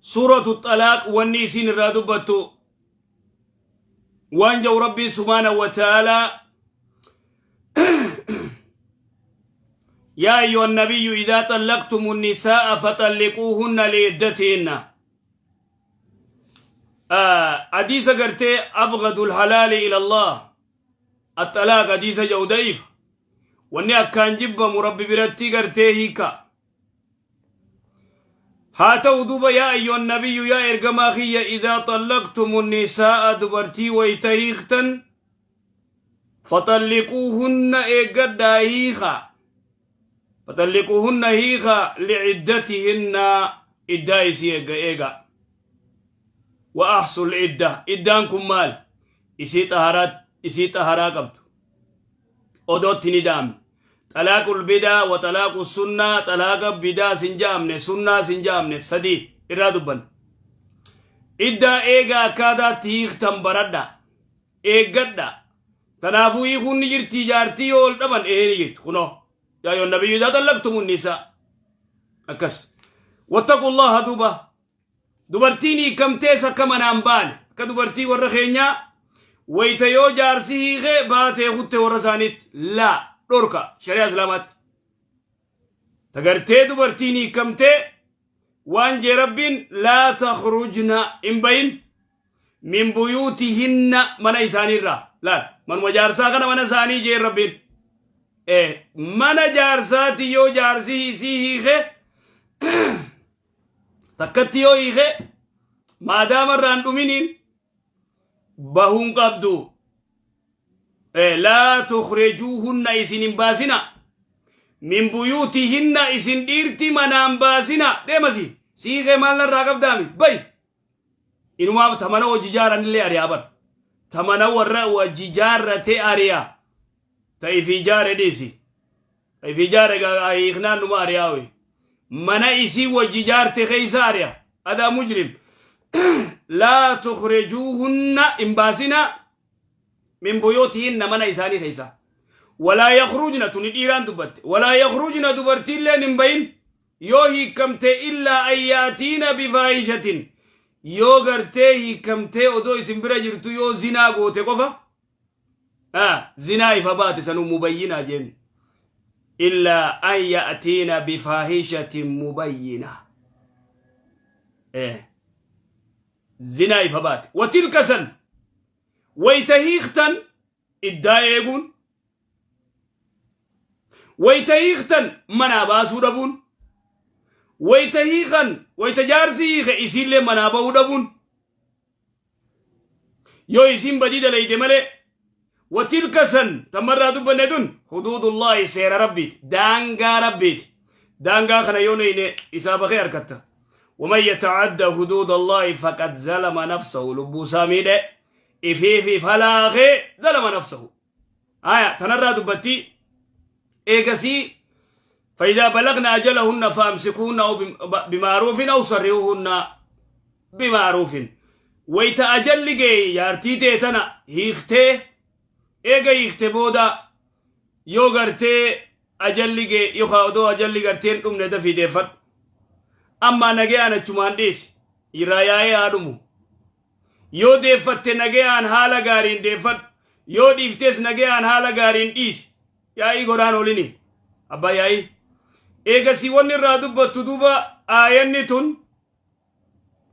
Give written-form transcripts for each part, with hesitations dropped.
Suuratu Xalaaq wanni isiin irraa dubbattu waan jedhu Rabbiin subhaanahu wa ta'aalaa: يا أيها النبي إذا طلقتم النساء فطلقوهن لعدتهن. حديث قرتي أبغض الحلال إلى الله الطلاق، حديث جو ضعيف. Wanni akkaan jibbamu Rabbi biratti gartee hiika haa ta'u. Duuba يا أيها النبي, yaa ergamaa kiyya, إذا طلقتم النساء, dubartii wayta hiiktan, فطلقوهن, eeggadhaa hiika, فطلقوهن, hiika, لعدتهن, iddaa isii eegga eega, وأحصوا العدة. Iddaan kun maal? Isii xaharaa, isii xaharaa qabdu odootti ni daamne. طلاق البدع وطلاق السنة, xalaaqa bidaa sin jaamne, sunnaa sin jaamne, sadii irraa dubban. Iddaa eega akkaataatti hiiktan baradha, eeggadha. Kanaafuu hiikuun ni jirti. Jaartii yoo ol dhaban ee ni jirti. Kunoo يا أيها النبي إذا طلقتم النساء akkas. واتقوا الله. Duba dubartiin hiikamtees akka manaan baane, akka dubartii warra keenyaa wayta yoo jaarsi hiikee baatee kutte warra isaaniitti laa dhorka shari'a Islaamaatti. Tagartee dubartiin hiikamtee waan jee Rabbiin: لا تخرجن, hin bayin, من بيوتهن, mana isaaniirraa. Laal, manuma jaarsaa kana, mana isaanii jee Rabbiin. Mana jaarsaati yoo jaarsi isii hiike, takkatti yoo hiike, maadaama irraan dhuminiin bahuun qabdu. لا تخرجوهن, isin hin baasina, من بيوتهن, isin dhiirti manaan baasina. Deemasi siikee maal narraa qabdaami bay. Inumaa tamana hojii jaaranillee ari'aa bar, tamana warra hojii jaarrate ari'a. Ta ifii jaare dhiisi, ta ifii jaare hiiknaan numa ari'aawe. Mana isii wajji jaarte keeysa ari'a. Adaa مجرم. لا تخرجوهن, hin baasina, من بيوتهن, mana isaanii keeysa, ولا يخرجن, tuni dhiiraan dubbatte, ولا يخرجن, dubartiilleen hin bayin yoo hiikamte, إلا أن يأتين بفاحشة, yoo gartee hiikamtee odoo isin bira jirtu yoo zinaa goote qofa, zinaa ifa baate sanuu مبينة jeen. إلا أن يأتين بفاحشة مبينة, zinaa ifa baate. وتلك san wayta hiiktan iddaa eeguun, wayta hiiktan manaa baasuu dhabuun, wayta hiikan, wayta jaarsi hiike isiillee manaa bahuu dhabuun, yoo isiin badii dalayde malee. وتلك san tamarraa dubbanne tun حدود الله, seera Rabbiiti, daangaa Rabbiiti. Daangaa kana yoo neyne isaa bakee harkatta. ومن يتعد حدود الله فقد ظلم نفسه, lubbuu isaa miidhe, ifiifi falaaqee, ظلم نفسه. Aya tanarraa dubbatti. Eegasii فإذا بلغن أجلهن فأمسكوهن أو بمعروف أو سرحوهن بمعروف. Wayta ajalli gee jaartii tee tana hiiktee, eega hiikte booda yoo gartee ajalli gee yookaan odoo ajalli garteen dhumne dafii deeffadhu. Ammaa nagayaan achumaan dhiisi, irraa yaa'ee haa dhumu. Yoo deeffatte nagayaan haala gaariin deeffadhu, yoo dhiiftes nagayaan haala gaariin dhiisi. Yaa'ii godhaan olini abbaa yaa'ii. Eegasii wanni irraa dubbattu duuba aayanni tun,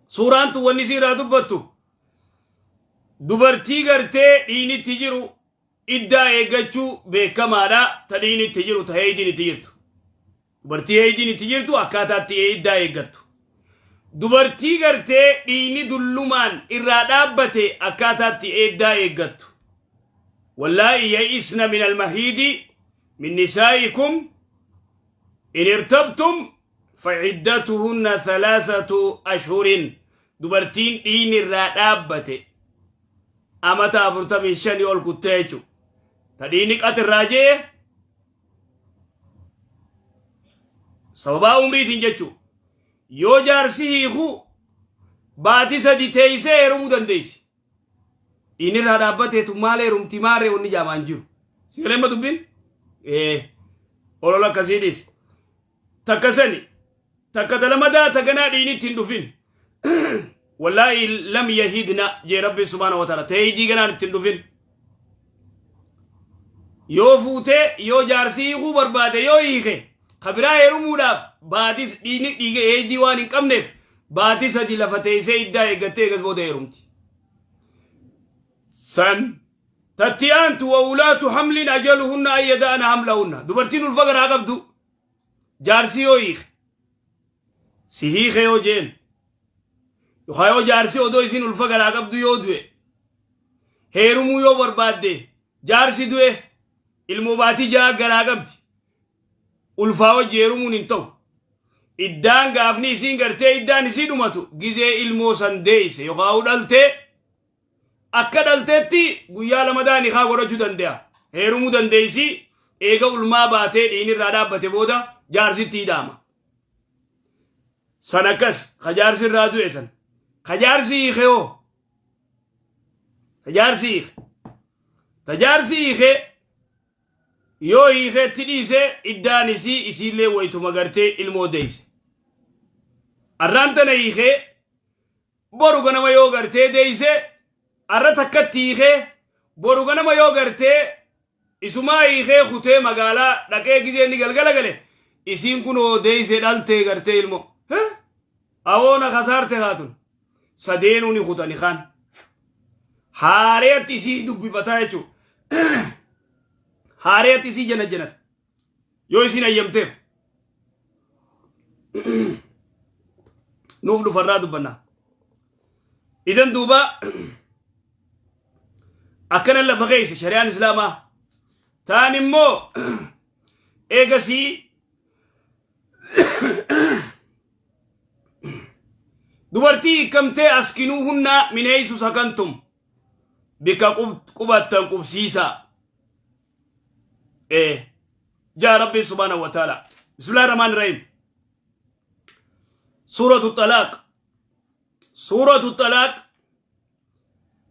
suuraan tun wanni isii irraa dubbattu dubartii gartee dhiinitti jiru iddaa eeggachuu beekamaadha. Ta dhiinitti jiru, ta heeydiin itti jirtu, dubartii heeydiin itti jirtu akkaataatti iddaa eeggattu, dubartii gartee dhiini dullumaan irraa dhaabbate akkaataatti iddaa eeggattu. واللائي يئسن من المحيض من نسائكم إن ارتبتم فعدتهن 3 أشهر. Dubartiin dhiini irraa dhaabbate amata 45 ol kuttee jechu, ta dhiini qaxirraa jee sababaa umriitiin jechu, yoo jaarsi hiiku baati 3 teeysee heerumuu dandeessi. Dhiini irraa dhaabbateetu maal heerumti maarree wanni jaamaan jiru sigalee ma dubbiin olola akkasii dhiis. Takka sani, takka talamadaa taganaa dhiini ittiin dhufin. Wallaahi lam yahidna jee Rabbi subhaanahu wa ta'ala teeydii ganaan ittiin dhufin. Yoo fuutee yoo jaarsi hiikuu barbaade yoo hiike ka biraa heerumuudhaaf baatis dhiigni dhiiga eeydii waan hin qabneef baatii sadi lafa teessee iddaa eeggattee eegas booda heerumti. San tatti aantu wa ulaatu hamlin ajaluhunna an yada'ana hamlahunna dubartiin ulfa garaa qabdu jaarsi yoo hiike si hiike yoo jeen yookaan yoo jaarsi odoo isiin ulfa garaa qabdu yoo du'e heerumuu yoo barbaadde jaarsi du'e ilmoo baatii ja'a garaa qabdi ulfaa wajji heerumuun hin ta'u iddaan gaafni isiin gartee iddaan isii dhumatu gizee ilmoo san deeyse yookaan dhaltee akka dhalteetti guyyaa lamadaa nikaa godhachuu danda'a heerumuu dandeessi eega ulmaa baatee dhiinirraa dhaabbate booda jaarsitti hidhaama. San akkas ka jaarsi irraa du'e san ka jaarsi hiike hoo ka jaarsi hiike ta jaarsi hiike yoo hiikeetti dhiise iddaan isii isiillee waytuma gartee ilmoo deeyse. Arraan tana hiikee boru ganama yoo gartee deeyse arra takkatti hiikee boru ganama yoo gartee isumaa hiikee kutee magaalaa dhaqee gizee inni galgala gale isiin kunoo deeyse dhaltee gartee ilmoo awoona kasaarte haatun sadeenuu ni kutani kaan haareyatti isii dubbifataa jechuu haareyatti isii jana janata yoo isiin ayyamteef nuuf dhufarraa dubbanna idan duuba akkana lafa keessa shari'aan islaamaa taan immoo eegasii dubartii hiikamtee askinuu hunnaa mineeysu sakantum bika qubattan qubsiisaa ee jaa rabbi subhaanahu wa ta'ala. Bismillahi rahmaani rahiim. Suuratu xalaaq, suuratu xalaaq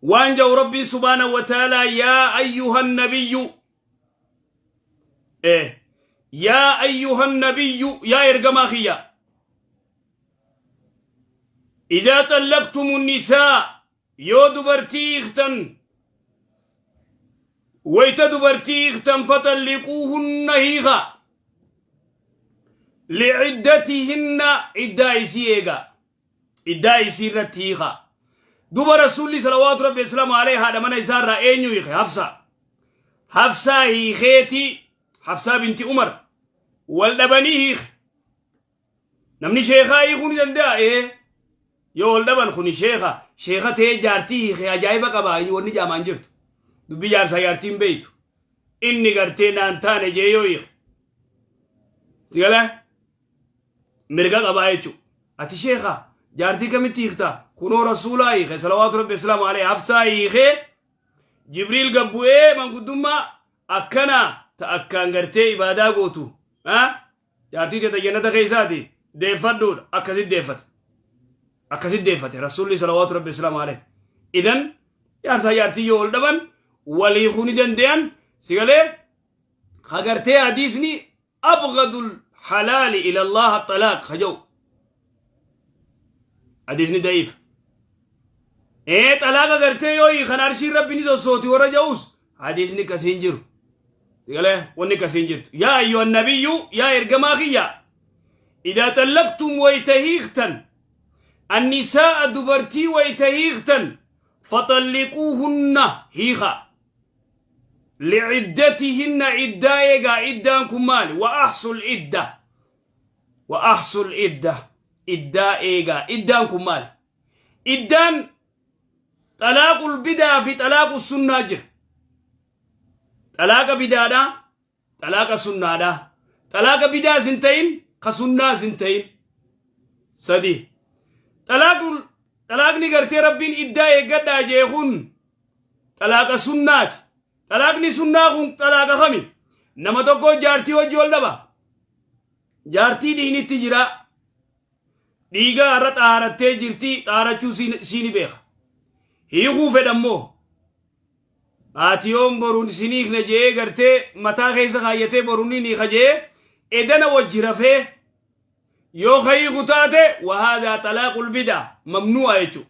waan jau rabbii subhaanahu wa ta'ala: yaa ayyuhan nabiyyu, yaa ayyuhan nabiyyu, yaa ergamaa kiyya, idaa xallaqtumu nisaa, yoo dubartii hiiktan, wayta dubartii hiiktan, faxalliquuhunna, hiika, liciddatihinna, iddaa isii eega, iddaa isii irratti hiika. Duba Rasuulli salawaatu rabbi islaamu alayhi haadha mana isaa irraa eenyu hiike? Hafsa. Hafsaa hiikeeti. Hafsaa binti Umar wal dhabanii hiike. Namni sheekaa hiikuu ni danda'a ee yoo wal dhaban kuni sheeka sheeka ta'ee jaartii hiike ajaa'iba qaba. Wanni jaamaan jirtu dubbii jaarsaa jaartiin beeytu inni gartee naan taane jee yoo hiike sigala mirga qabaa jechuudha. Ati sheeka jaartii kamitti hiikta? Kunoo Rasuulaa hiike salawaatu rabbi islaamu alayhi Hafsaa hiikee Jibriil gabbu'ee manguddummaa akkana ta akkaan gartee ibaadaa gootu jaartii teeta jannata keessaati deeffadhuudha. Akkasit deeffate, akkasit deeffate Rasuulli salawaatu rabbi islaamu alayhi. Idan jaarsaa jaartii yoo ol dhaban wal hiikuu ni dandeeyan sigalee hagartee hadiisni abgadul halaali ila Allah xalaaq haja'u hadiisni da'iif ee xalaaqa gartee yoo hiikan arshiin rabbi ni sossooti warra ja'us hadiisni akkasiin jiru sigalee wanni akkasiin jirtu. Yaa ayyuhan nabiyyu, yaa ergamaa kiyya, idaa xallaqtum, wayta hiiktan, annisaa'a, dubartii wayta hiiktan, faxalliquuhunna, hiika, liciddatihinna, iddaa eegaa. Iddaan kun maali? Wa ahsul idda, wa ahsul idda, iddaa eegaa. Iddaan kun maali? Iddaan xalaaqul bidaa fi xalaaqul sunnaa jira. Xalaaqa bidaadha, xalaaqa sunnaadha. Xalaaqa bidaas hin ta'in, ka sunnaas hin ta'in sadi. Xalaaqul xalaaqni gartee rabbiin iddaa eeggadhaa jee kun xalaaqa sunnaati. Xalaaqni sunnaa kun xalaaqa kami? Nama tokko jaartii hojii ol dhaba, jaartii dhiinitti jira, dhiiga har'a xaarattee jirti, xaarachuu siini beeka, hiikuu fedhammoo haati yoon boruun isin hiikne jee gartee mataa keessa kaayyatee boruun ni hiika jee edana wajji rafee. Yoo hiiku taate وهذا طلاق البدعة ممنوع jechuudha.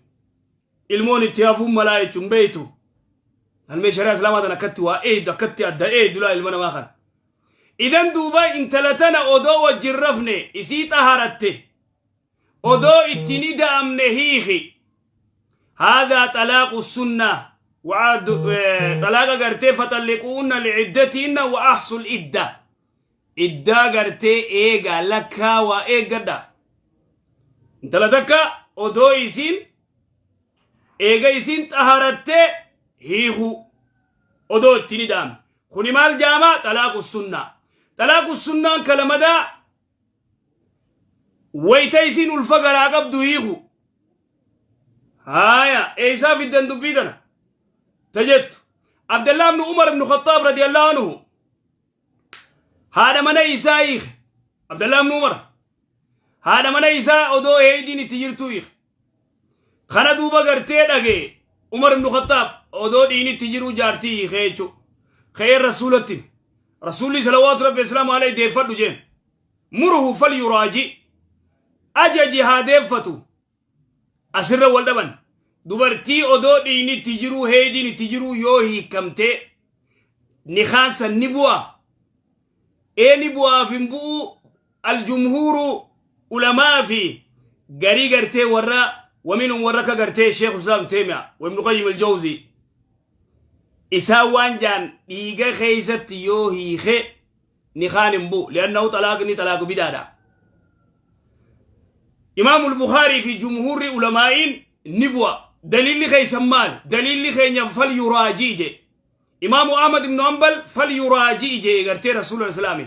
Ilmoon itti hafuun malaa jechuun beeytu. Galmee shari'a islaamaa tan akkatti waa eeydu, akkatti adda eeydu laa ilma namaa kana. Idan duuba intala tana odoo wajjin rafne, isii xaharatte, odoo ittiin ida'amne hiiki. هذا طلاق السنة وعاد طلاق gartee فطلقوهن لعدتهن وأحصوا العدة. Iddaa gartee eegaa, lakkaa waa eeggadha. Intala takka odoo isiin eega isiin xaharattee hiiku, odoo ittiin ida'amne. Kuni maal jaama? طلاق السنة. طلاق السنة n kalamadaa wayta isiin ulfa garaa qabdu hiiku. Haya, eeysaa fiddan dubbii tana ta jettu? Abdallah ibnu Umar ibnu Khattaab رضي الله عنه haadha mana isaa hiike. Abdallah ibnu Umar haadha mana isaa odoo heeydiin itti jirtu hiike. Kana duuba gartee dhage Umar ibnu Khattaab odoo dhiini itti jiru jaartii hiike jechu. Ka'ee rasuulatti, rasuulli صلوات ربي وسلامه عليه deeffadhu jeen. مره فليراجع, ajaji haa deeffatu. Asirra wal dhaban. Dubartii odoo dhiini itti jiru, heeydiin itti jiru yoo hiikamte, nikaansan ni bu'a? Ee, ni bu'aaf hin bu'u? الجمهور ulamaa fi garii gartee warra ومنهم warra ka gartee Sheekh Islaam Teemiya وابن Qayyim al-Jawzi isaan waan jaan, dhiiga keeysatti yoo hiike nikaan hin bu'u, لأنه xalaaqni طلاق bidaadha. Imaamul Bukaarii fi jumhuurri ulamaa'iin ni bu'a. Daliilli keeysan maal? Daliilli keenya فليراجع je. Imaamu Ahmad ibnu Hanbal فليراجع je gartee rasuula islaami.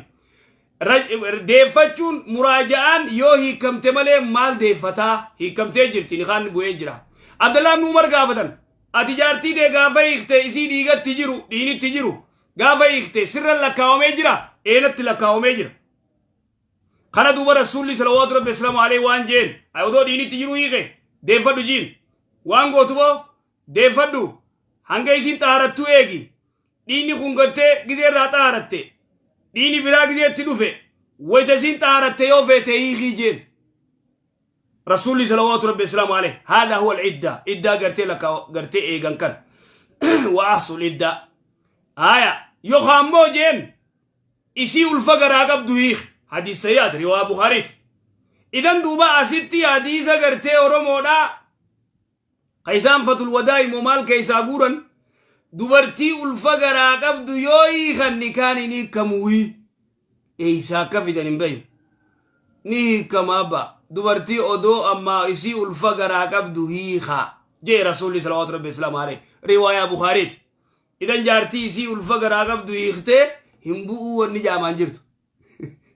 Deeffachuun muraaja'aan yoo hiikamte malee maal deeffataa? Hiikamtee jirti, nikaan bu'ee jira. Abdallah ibnu Umar gaafatan. Ati jaartii tee gaafa hiikte, isii dhiigatti jiru, dhiinitti jiru gaafa hiikte, sirra lakkaawamee jira? Eenatti lakkaawamee jira. Kana duuba rasuulli صلوات ربي وسلامه عليه waan jeen, odoo dhiinitti jiru hiike, deeffadhu jiin. Waan gootu boo deeffadhu, hanga isiin xaarattuu eegi. Dhiinni kun gartee gizee irraa xaaratte, dhiini biraa gizeetti dhufe, wayta isiin xaaratte yoo feete hiikii jeen rasuulli صلوات ربي وسلامه عليه. هذا هو العدة. Iddaa gartee lakka gartee eegan kan وأحصوا العدة. Haya, yookaan immoo jeen isii ulfa garaa qabdu hiik. Hadiisa yaad riwaa Bukaariiti. Idan duuba asitti hadiisa gartee Oromoodhaa ka isaan fatul wadaa immoo maal keessaa guuran? Dubartii ulfa garaa qabdu yoo hiikan nikaan hin hiikamuuyi. Eeysaa akka fidan hin beeynu. Ni hiikama abba. Dubartii odoo ammaa isii ulfa garaa qabdu hiikaa jee rasuulli صلوات ربي وسلامه عليه, riwaayaa Bukaariiti. Idan jaartii isii ulfa garaa qabdu hiiktee hin bu'uu wanni jaamaan jirtu.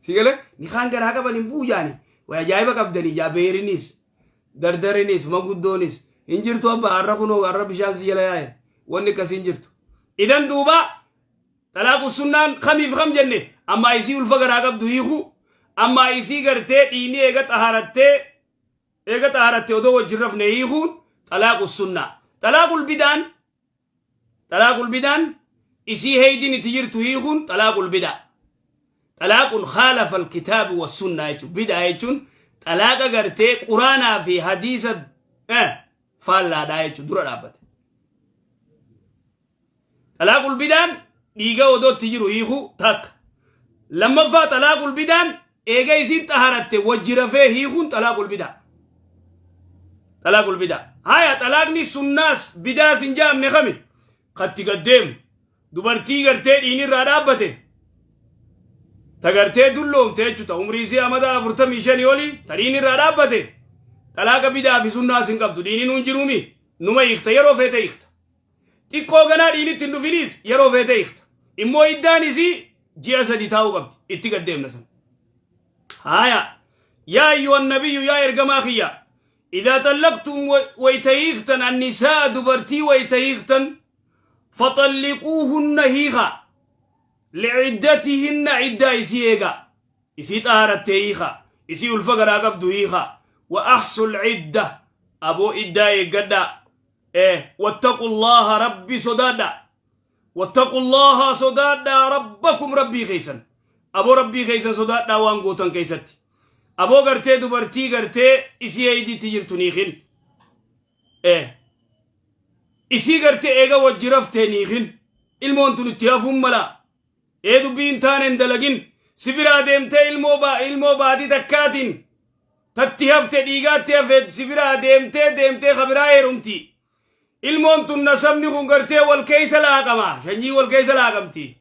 Si galee nikaan garaa qaban hin bu'u jaani. Way ajaa'iba qabdanii jaa. Beerinis dardarinis maguddoonis hin jirtu abba. Har'a kunoo har'a bishaan si jala yaa'e, wanni akkasii hin jirtu. Idan duuba طلاق السنة n kamiif kam jenne? Ammaa isii ulfa garaa qabdu hiiku, ammaa isii gartee dhiini eega xaharattee odoo wajjin rafne hiikuun طلاق السنة. طلاق البدعة n, طلاق البدعة n isii heeydiin itti jirtu hiikuun طلاق البدعة, طلاق خالف الكتاب والسنة jechuun. Bid'a jechuun xalaaqa gartee quraanaa fi hadiisa faallaadhaa jechuun dura dhaabbate. طلاق البدعة n dhiiga odootti jiru hiikuu takka. Lammaffaa, طلاق البدعة n eega isiin xaharatte wajji rafee hiikuun طلاق البدعة. طلاق البدعة. Haya, xalaaqni sunnaas bidaas hin jaamne kami? Katti gaddeemu dubartii gartee dhiinirraa dhaabbate, ta gartee dulloomte jechuudha, umrii isii amata 45 olii, ta dhiinirraa dhaabbate, xalaaqa bidaa fi sunnaas hin qabdu. Dhiini nuun jiruumi, numa hiikta, yeroo feete hiikta. Xiqqoo ganaa dhiinitti hin dhufiniis yeroo feete hiikta. Immoo iddaan isii ji'a 3 taa'uu qabdi, itti gaddeemna san. Haya, يا أيها النبي, yaa ergamaa kiyya, إذا طلقتم wayta hiiktan, النساء dubartii wayta hiiktan, فطلقوهن hiika, لعدتهن ciddaa isii eega, isii xaarattee hiika, isii ulfa garaa qabdu hiika, وأحصوا العدة, aboo iddaa eeggadha. واتقوا الله rabbi sodaadha. واتقوا الله sodaadha, ربكم rabbii keeysan. Aboo rabbii keeysan sodaadha waan gootan keeysatti. Aboo gartee dubartii gartee isii eeyditti jirtu niikin. Ee. Isii gartee eega wajji raftee niikin. Ilmoon tun itti hafuun mala. Ee dubbii hin taane hin dalagin. Si biraa deemtee ilmoo baa ilmoo baatii takkaatiin tatti hafte dhiigaatti hafe si biraa deemtee deemtee ka biraa heerumti. Ilmoon tun nasabni kun gartee wal keessa laaqama. Sanyii wal keessa laaqamti.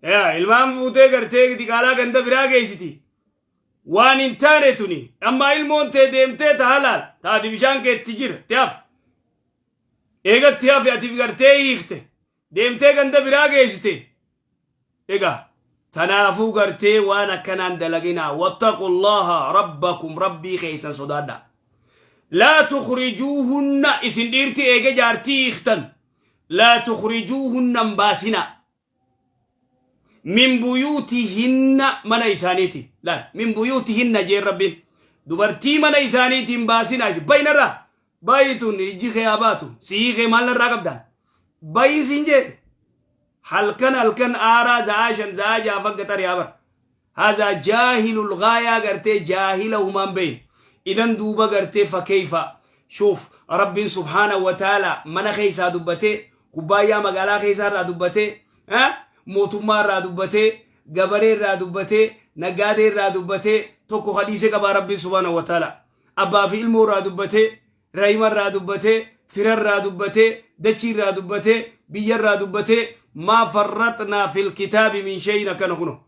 Yaa ilmaan fuutee gartee diqaalaa ganda biraa geessiti. Waan hin taane tuni. Amma ilmoon tee deemtee ta halaal taati bishaan keetti jira ti hafe. Eegatti hafe ati gartee hiikte. Deemtee ganda biraa geessite. Egaa tanaafuu gartee waan akkanaan dalaginaa wattaqullaha rabbakum rabbii keessan sodaadhaa. Laa tukhrijuuhunna isin dhiirti eega jaartii hiiktan laa tukhrijuuhunna hin baasinaa. Min buyuutihinna mana isaaniiti. Laal min buyuutihinna jeen rabbiin. Dubartii mana isaaniiti hin baasinaa isin baynarraa. Bayi tun ijji kee haa baatu. Sihii kee maal narraa qabdaan? Bayi siin jee. Halkan halkan aaraa za'aa 5 za'aa 6 fagga xari haa bara. Haza jaahilul gaayaa gartee jaahila humaan beyin. Idan duuba gartee fakkeeyfa. Shuuf rabbiin subhaana wa ta'ala mana keessaa dubbatee kubbaayyaa magaalaa keessaa irraa dubbatee mootummaa irraa dubbatee gabaree irraa dubbatee naggaadee irraa dubbatee tokko kadhiisee qabaa rabbiin subhaana wa ta'ala. Abbaa fi ilmoo irraa dubbatee, rahima irraa dubbatee, fira irraa dubbatee, dachii irraa dubbatee, biyya irraa dubbatee, maa farraxnaa fil kitaabi min shayin akkana kuno.